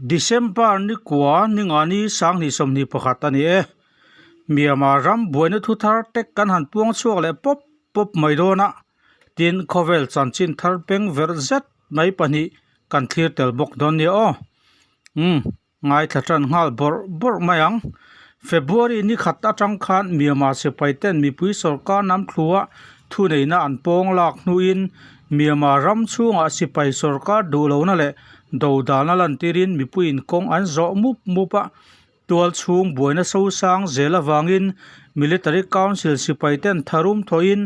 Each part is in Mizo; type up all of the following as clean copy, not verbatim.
December ni kua ni nga ni sanghnih 21 a ni e. Myanmar ram buaina thu thar tek kan han puang chhuak leh pawp pawp mai dawn a, tin khawvel chanchin thar beng verh zet mai pahnih kan thlir tel bawk dawn nia aw. Umm. Ngaithla tan nghal bawrh bawrh mai ang. February ni khat atang khan Myanmar sipai ten mipui sorkar nam thlua thuneihna an pawng lak hnuin Myanmar ram chhungah sipai sorkar duhlohna leh dodalna lantirin mipuiin kawng an zawh mup mup a. Tual chhung buaina sosang zel avangin Military Council sipai ten tharum thawhin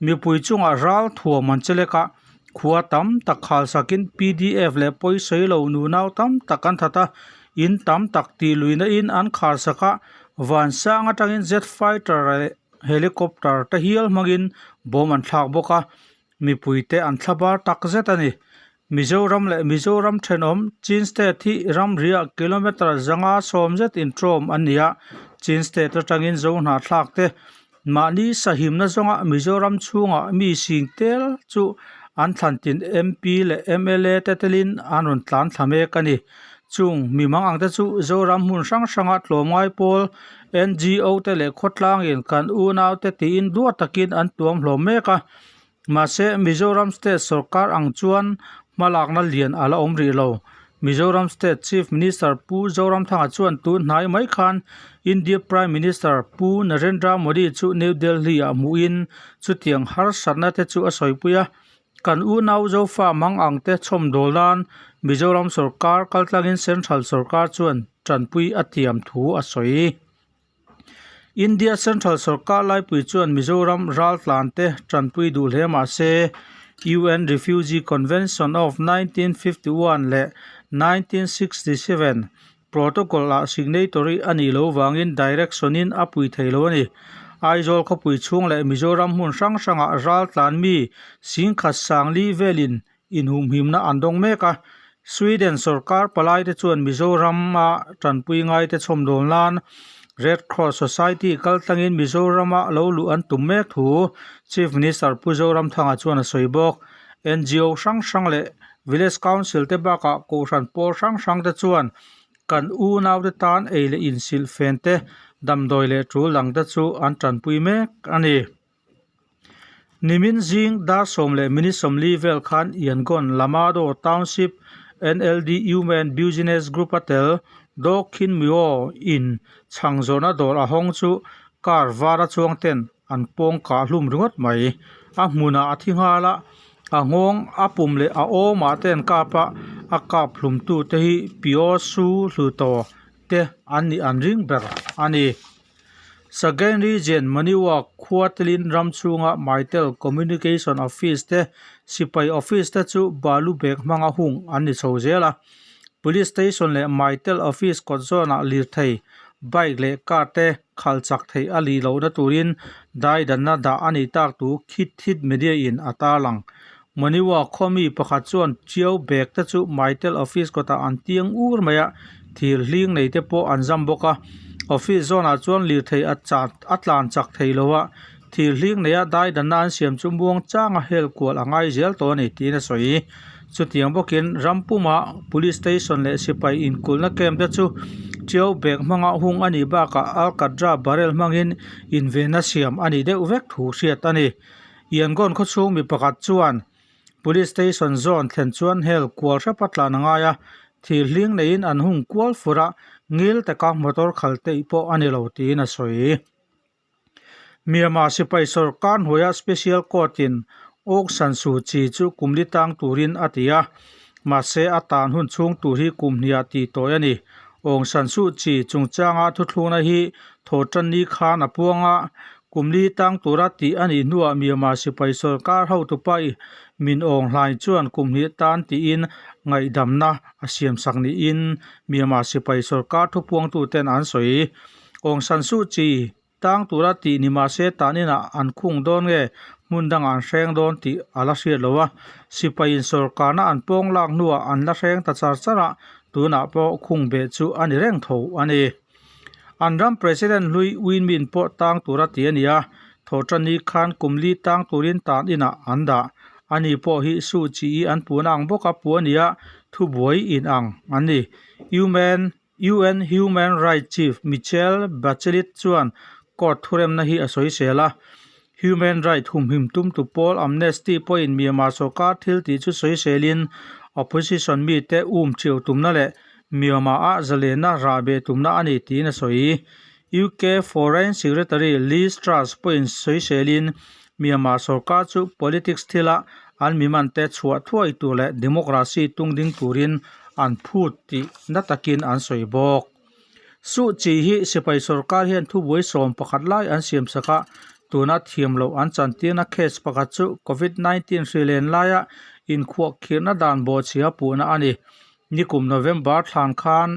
mipui chungah ral thuam an che lek a. Khua tam tak khal sakin pdf leh pawisawi lo nunau tam tak an that a, in tam tak tih luihna in an khar sak a, vansang atangin jet fighter leh helicopter te hial hmangin bawm an thlak bawk a, mipui te an thla bar tak zet a ni. Mizoram leh Mizoram thenawm Chin State hi ramriah kilometre 510 zet intawm an ni a, Chin State atangin Zohnahthlak te Mahni sahimna zawnga Mizoram chhungah mi sing tel chu an thlan tin MP leh mla te telin an rawn tlan thla mek a ni. Chung mi mang ang te chu Zoram hmun hrang hranga tlawmngai pawl NGO te leh khawtlangin kan unau te tiin duat takin an tuam hlawm mek a. Mahse, Mizoram State sawrkar ang chuan hmalakna lian a la awm rih lo. Mizoram State Chief Minister Pu Zoramthanga chuan tun hnai mai khan India Prime Minister Pu Narendra Modi chu New Delhi-ah hmuhin chutiang harsatna te chu a sawipui a. Kan unau Zofa mang ang te chhawmdawl nan Mizoram sawrkar kaltlangin Central sawrkar chuan tanpui a tiam thu a sawi. India Central Sawrkar laipui chuan Mizoram raltlan te tanpui duh hle mah se UN Refugee Convention of 1951 leh 1967 Protocol ah signatory a nih loh vangin direction in a pui thei lo a ni. Aizawl khawpui chhung leh Mizoram hmun hrang hrangah raltlan mi singkhat sangli velin inhumhimna an dawng mek a. Sweden sorkar palaite chuan Mizoram-a tanpui ngaite chhawmdawl nan Red Cross Society kaltlangin Mizoram-a lo luh an tum mek thu Chief Minister Pu Zoramthanga chuan a sawi bawk. NGO hrang hrang leh Village Council te bakah Kohhran pawl hrang hrang te chuan kan unaute tan ei leh insilh fen te, damdawi leh tul dangte chu an tanpui mek a ni. Nimin zing dar 10:40 vel khan Yangon Lamado Township NLD Human Business Group a tel Do Khin Myo in chhang zawrhna dawr a hawng chu car var a chuang ten an pawng kah hlum ringawt mai. A hmunah a thi nghal a, a nghawng a pum leh a awmah te an kap a, a kap hlum tu te hi Pyo Su Hluto te an nih an ring ber a ni. Sagaing Region Monywa khua telin ram chhunga Mytel Communication Office te sipai office te chu balu bag hmanga hung an ni chho zel a. Police Station leh Mytel Office kawt zawnah lirthei, bike leh car te khalh chak theih a lih lohna turin daidanna dah a nih tak thu Khit Thit Media in a tarlang. Monywa khaw mi pakhat chuan Chiau bag te chu Mytel office kawtah an tiang ur mai a, thir hling nei te pawh an zam bawk a. Office zawnah chuan lirthei a chat a tlan chak thei lo a, thir hling neia daidanna an siam chu muang changa hel kual a ngai zel tawh a ni tiin a sawi. Chutiang bawkin ram puma police station leh sipai inkulhna camp te chu Chiau bag hmanga hung a nih bakah Alcatra barrel hmangin invenna siam a nih deuh vek thu hriat a ni. Yangon khawchhung mi pakhat chuan Police Station zawn thlen chuan hel kual hrep a tlan a ngai a, thir hling neiin an hung kual fur a, ngil taka motor khal teih pawh a ni lo tiin a sawi. Myanmar sipai sawrkar hnuaia Special Court in Aung San Suu Kyi chu kum li tang turin a ti a, mahse a tan hun chhung tur hi kum hniah tih tawi a ni. Aung San Suu Kyi chungchanga thuthlukna hi thawhtanni khan a puang a, Kum li tang tura tih a nih hnuah Myanmar sipai sawrkar hotupa i Min Aung Hlaing chuan kum hnih tan tiin ngaihdamna a siamsak niin Myanmar sipai sawrkar thupuangtuten an sawi. Aung San Suu Kyi tang tura tih ni mahse tan inah an khung dawn nge hmun dangah an hreng dawn tih a la hriat lo a, sipaiin sawrkarna an pawng lak hnuah an la hreng ta char char a, tunah pawh khung beh chu a ni reng tho a ni. An ram President hlui Win Myint pawh tang tura ti a ni a, thawhṭanni khan kum li tang turin tan inah an dah. Ani pawh hi Suu Kyi an pun ang bawk a pu a ni a, thubuai in ang an ni. Human UN Human Rights Chief Michelle Bachelet chuan court thuremna hi a sawisel a. Human Rights humhim tumtu pawl Amnesty pawhin Myanmar sorkar thil tih chu sawiselin opposition mite um ṭhiau tumna leh Myanmar-ah zalenna rahbeh tumna a ni tiin a sawi. UK Foreign Secretary Liz Truss pawhin sawiselin Myanmar sorkar chu politics thila an mimante chhuah thuai tur leh democracy tungding turin an phut tih na takin an sawi bawk. Suh Kyi hi sipai sorkar hian thubuai 11 lai an siam sak a, tuna thiam loh an chantirna case pakhat chu Covid 19 hri len laia inkhuahkhirhna dan bawhchhia puhna a ni. Nikum November thlan khan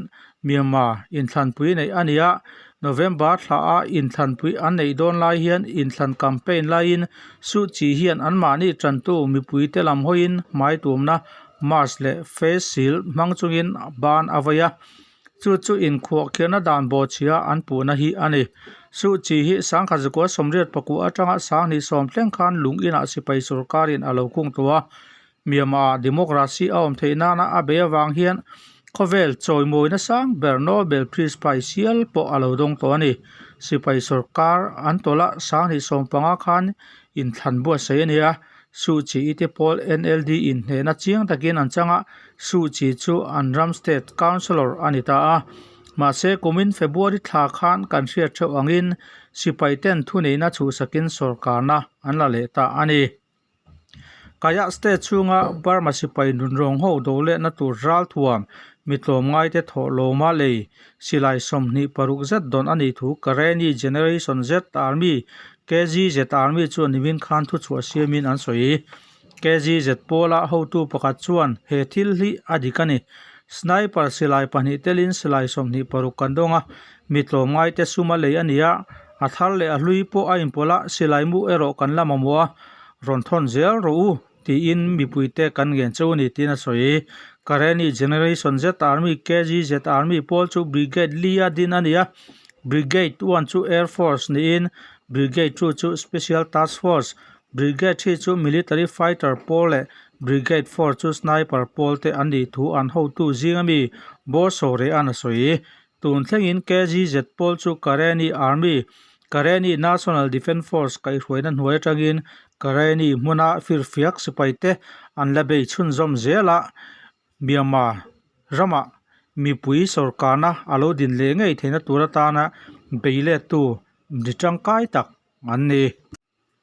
Myanmar inthlanpui neih a ni a, November thla a inthlanpui an neih dawn lai hian inthlan campaign laiin Suh Kyi hian anmahni tantu mipuite lam hawiin hmai tumna mask leh face shield hmang chungin ban a vei a, chu chu inkhuahkhirhna dan bawhchhia an puhna hi a ni. Suh Kyi hi 1989 atanga 2010 thleng khan lung inah sipai sorkarin a lo khung tawh a, Myanmar-ah democracy a awm theih nana a bei avang hian khawvel chawimawina sang ber Nobel Peace Prize hial pawh a lo dawng tawh a ni. Sipai sorkar an tawlh a, 2015 khan inthlan buatsaih a ni a, Suh Kyi te pawl NLD in hnehna chiang takin an chang a, Suh Kyi chu an ram state councillor a ni ta a. Mahse, kumin February thla khan kan hriat theuh angin sipai ten thuneihna chhuhsakin sorkarna an la leh ta a ni. Kaya state chhunga Burma sipai nunrawng ho do lehna tur ralthuam mi tlawmngaite thawh lawma lei silai 26 zet dawn a nih thu Karenni Generation Z Army, KGZ Army, chuan nimin khan thuchhuah siamin an sawi. KGZ pawla hotu pakhat chuan he thil hi a dik a ni. Sniper silai pahnih telin silai 26 kan dawng a, mi tlawmngaite suma lei a ni a, a thar leh a hlui pawh a inpawlh a, silai mu erawh kan la mamawh a, rawn thawn zel rawh u tiin mipuite kan ngen cheu a ni tiin a sawi. Karenni Generation Z Army, KGZ Army, pawl chu Brigade li a din a ni a, Brigade one chu Air Force niin Brigade two chu Special Task Force, Brigade three chu Military Fighter pawl leh Brigade four chu Sniper pawl te an nih thu an hotu zinga mi Bo Sawhrea'n a sawi. Tun thlengin KGZ pawl chu Karenni Army, Karenni National Defence Force kaihhruaina hnuai atangin Karenni hmuna firfiak sipai te an la bei chhunzawm zel a, Myanmar ramah mipui sorkarna a lo din leh ngei theihna tur atana bei lettu mi tangkai tak an ni.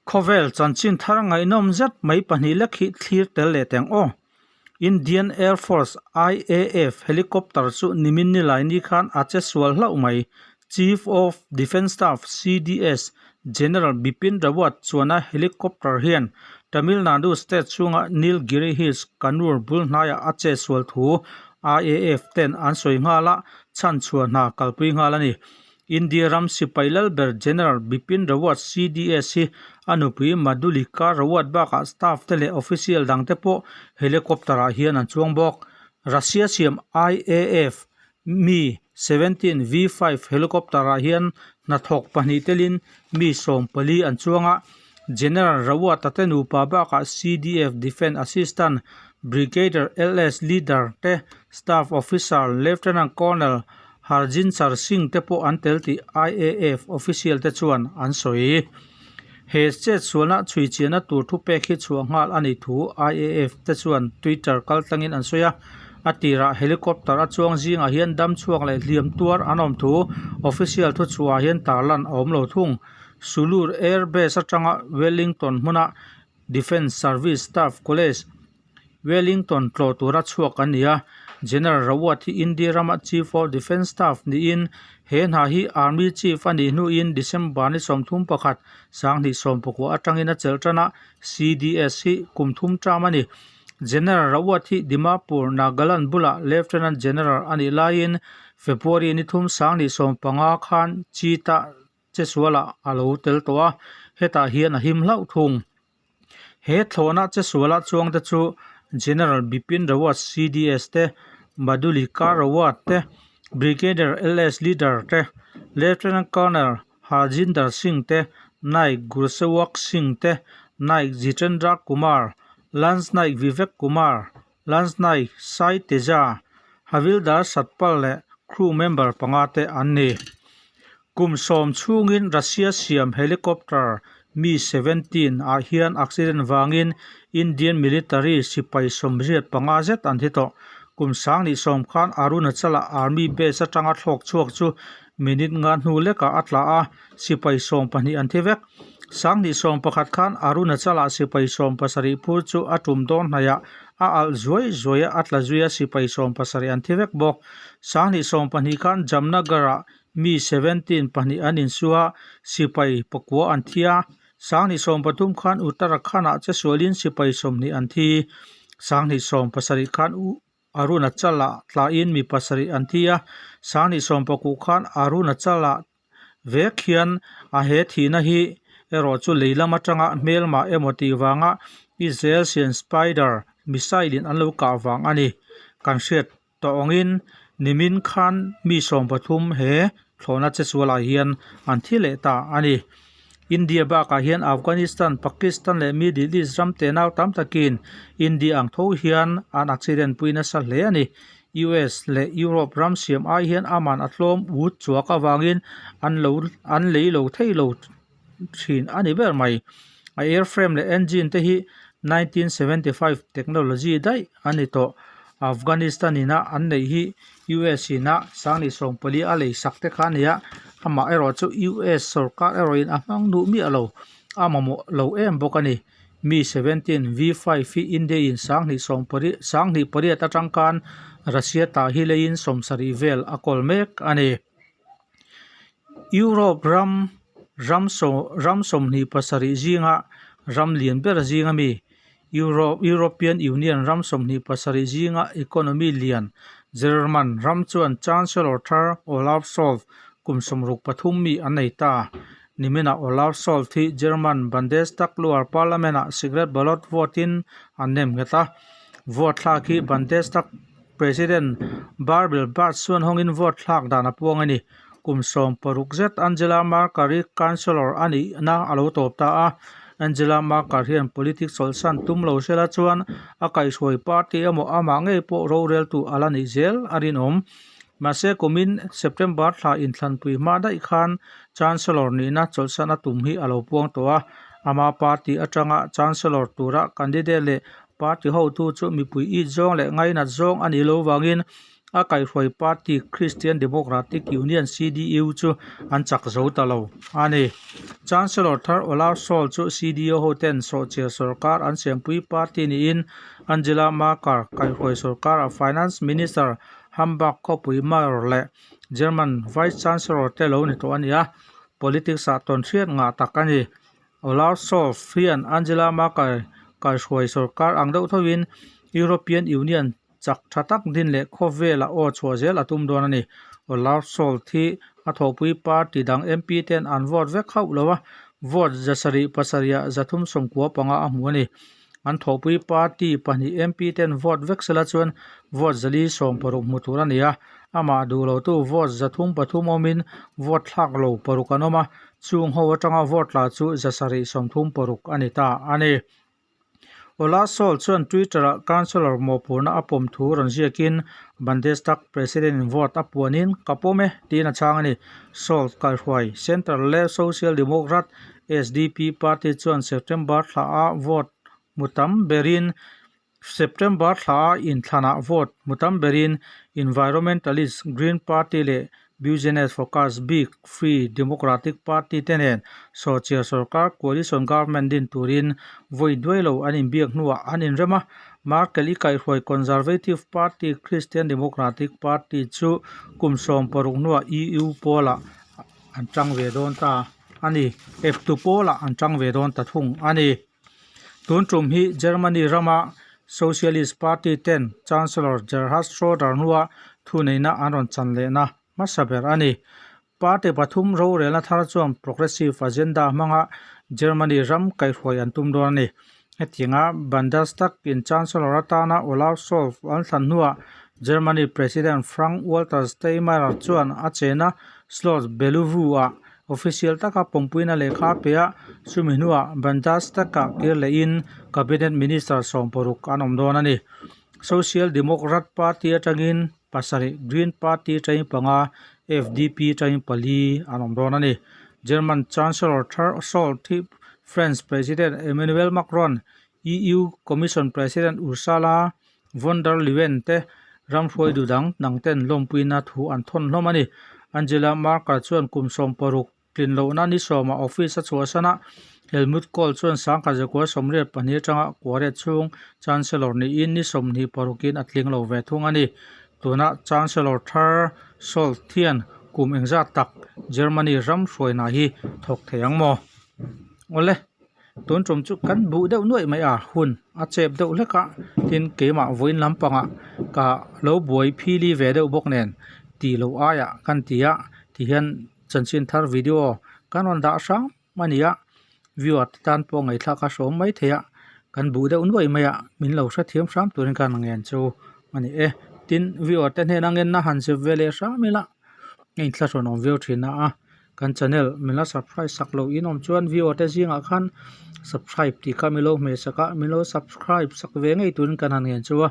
Khawvel chanchin thar ngaihnawm zet mai pahnih lek hi thlir tel leh teng aw. Indian Air Force, IAF, helicopter chu nimin nilai ni khan a che sual hlauh mai. Chief of Defence Staff, CDS, General Bipin Rawat chuana helicopter hian Tamil Nadu state chhunga Nilgiri Hills, Kannur bul hnaiah a che sual thu IAF ten an sawi nghal a, chhanchhuah hna kalpui nghal a ni. India ram sipai lal ber General Bipin Rawat CDS hi a nupui Madhulika Rawat bakah staff te leh official dang te pawh helicopter ah hian an chuang bawk. Russia siam IAF Mi 17 V5 helicopter ah hian hnathawk pahnih telin mi 14 an chuang a, General Rawat-a te nupa bakah CDF Defence Assistant Brigadier LS Leader te Staff Officer Lieutenant Colonel Harjinder Singh te pawh an tel tih IAF official te chuan an sawi. He chet sualna chhui chiahna tur thupek hi chhuah nghal a nih thu IAF te chuan Twitter kaltlangin an sawi a. A tirah helicopter a chuang zingah hian dam chhuak leh hliam tuar an awm thu official thuchhuahah hian tarlan a awm lo thung. Sulur Air Base atanga Wellington hmuna Defence Service Staff College, Wellington tlawh tura chhuak an ni a. General Rawat hi India rama Chief of Defence Staff niin he hna hi Army Chief a nih hnuin December ni 31, 2019 atangin a chelh tan a, CDS hi kum thum term a ni. General Rawat hi Dimapur, Nagaland bulah Lieutenant General a nih laiin February ni thum 2015 khan Cheetah che sualah a lo tel tawh a, hetah hian a him hlauh thung. He thlawhna che suala chuangte chu General Bipin Rawat CDS te, Madhulika Rawat te, Brigadier LS Leader te, Lieutenant Colonel Harjinder Singh te, Naik Gursewak Singh te, Naik Jitendra Kumar, Lance Naik Vivek Kumar, Lance Naik Sai Teja, Havildar Satpal leh crew member panga te an ni. Kum sawm chhungin Russia siam helicopter Mi 17 ah hian accident vangin Indian military sipai 85 zet an thi tawh. Kum 2010 khan Arunachal-ah army base atanga thlawk chhuak chu minute nga hnu lekah a tla a, sipai 12 an thi vek. 2011 khan Arunachal-ah sipai 70 phur chu a tum dawn hnaihah a alh zuai zuai a, a tla zui a, sipai 70 an thi vek bawk. 2012 khan Jamnagar-ah Mi 17 pahnih an insu a, sipai pakua an thi a. 2013 khan Uttarakhand-ah chesualin sipai 20 an thi. 2017 khan Arunachal-ah tlain mi pasarih an thi a. 2019 khan Arunachal-ah vek hian a he thihna hi erawh chu lei lam atanga hmelmah emaw tih vanga Israel sian Spider missile-in an lo kah vang a ni. Kan hriat Tawngin nimin khan mi 13 he thlawhna che sualah hian an thi leh ta a ni. India bakah hian Afghanistan, Pakistan leh Middle East ram tenau tam takin India ang tho hian an accident pui nasa hle a ni. US leh Europe ram siam ai hian aman a tlawm ut chuak avangin an lo an lei lo thei lo thin a ni ber mai. A airframe leh engine te hi 1975 technology daih a ni tawh. Afghanistan ina an neih hi US ina 2014 a lei sak te kha a ni a, amah erawh chu US sorkar erawhin a hmang duh miah lo, a mamawh lo em bawk a ni. Mi 17 V5 hi India in 2028 atang khan Russia tah hi leiin 70 vel a kawl mek a ni. Europe ram ram saw ram 27 zinga ram lian ber zinga mi Euro European Union ram 27 zinga economy lian German ram chuan Chancellor thar Olaf Scholz kum 63 mi an nei ta. Niminah Olaf Scholz hi German Bundestag lower parliament ah secret ballot vote in an nem nghet a. Vote thlak hi Bundestag President Barbel Bas chuan hawngin vote thlak dan a puang a ni. Kum 60 zet Angela Merkel-i Chancellor a nihna a lo tawp ta a. Angela Merkel hian politics chawlhsan tum lo sela chuan a kaihhruai party emaw amah ngei pawh roreltu a la nih zel a rinawm. Mahse kumin September thla inthlanpui hma daih khan Chancellor nihna chawlhsan a tum hi a lo puang tawh a. Ama party atanga Chancellor tura candidate leh Party hotu chu mipui it zawng leh ngainat zawng a nih lo vangin a kaihhruai party Christian Democratic Union, CDU, chu an chak zo ta lo a ni. Chancellor thar Olaf Scholz chu CDU hoten sawhchiar sorkar an siampui party niin Angela Merkel kaihhruai sorkara Finance Minister, Hamburg khawpui Mayor leh German Vice Chancellor te lo ni tawh a ni a, politics ah tawnhriat ngah tak a ni. Olaf Scholz hian Angela Merkel kaihhruai sorkar ang deuh thovin European Union chak tha tak din leh khawvelah aw chhuah zel a tum dawn a ni. Olaf Scholz hi a thawhpui party dang MP ten an vote vek hauh lo a, vote 707 ah 395 a hmu a ni. An thawhpui party pahnih MP ten vote vek sela chuan vote 460 hmu tur a ni a, amah duh lotu vote 303 awmin vote thlak lo paruk an awm a, chung ho atanga vote tla chu 736 a ni ta a ni. Olaf Scholz chuan Twitter-ah Chancellor mawhphurhna a pawm thu rawn ziakin Bundestag President-in vote a puanin ka pawm e tiin a chhang a ni. Scholz kaihhruai Centre leh Social Democrat SDP party chuan September thla a vote hmu tam berin September thla a inthlanah vote hmu tam berin Environmentalist Green Party leh Business Focus bik Free Democratic Party te nen sawhchiar sorkar coalition government din turin vawi duai lo an inbiak hnuah an inrem a. Merkel i kaihhruai Conservative Party Christian Democratic Party chu kum 60 hnuah EU pawlah an tang ve dawn ta a ni. Eptu pawlah an tang ve dawn ta thung a ni. Tun tum hi Germany rama Socialist Party ten Chancellor Gerhard Schroeder hnua thuneihna an rawn chan lehna hmasa ber a ni. Party pathum rorelna thar chuan progressive agenda hmanga Germany ram kaihhruai an tum dawn a ni. Hetianga Bundestag in Chancellor atana Olaf Scholz an thlan hnuah Germany President Frank-Walter Steinmeier chuan a chena Schloss Bellevue-ah Official taka pawmpuina lehkha a pe a, chumi hnuah Bundestag-ah kir lehin Cabinet Minister 60 an awm dawn a ni. Social Democrat Party atangin. Pasarih, Green Party atangin panga, FDP atangin pali an awm dawn a ni. German Chancellor thar Scholz hi French President Emmanuel Macron, EU Commission President Ursula von der Leyen te ram hruaitu dang dang ten lawmpuina thu an thawn hlawm a ni. Angela Merkel chuan kum 60 Tlin lohna ni sawmah office a chhuahsan a, Helmut Kohl chuan sangkhat zakua 82 atanga kuariat chhung Chancellor niin ni 26 in a tling lo ve thung a ni. Tuna Chancellor thar Scholz hian kum engzat tak Germany ram hruaina hi thawk thei ang maw? Awle, tun tum chu kan buh deuh nuaih mai a, hun a chep deuh hlek a, tin keimah vawiin lampangah ka lo buai phili ve deuh bawk nen tih loh aiah kan ti a, tihian Chanchin thar video kan rawn dah hrang a ni a, viewer te tan pawh ngaihthlak a hrawm mai thei a, kan buh deuh nuai mai a, min lo hrethiam hram turin khan a ngen chu a ni e. Tin, viewer te hnena ngenna han zep ve leh hram ila, a inthlahrun awm viau thin a a, kan channel min la subscribe sak loh in awm chuan viewer te zingah khan subscribe tih kha min lo hmeh sak a, min lo subscribe sak ve ngei turin kan han ngen chu a.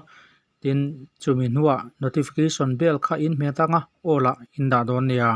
Tin, chumi hnuah notification bell kha in hmet ang a, all ah in dah dawn nia.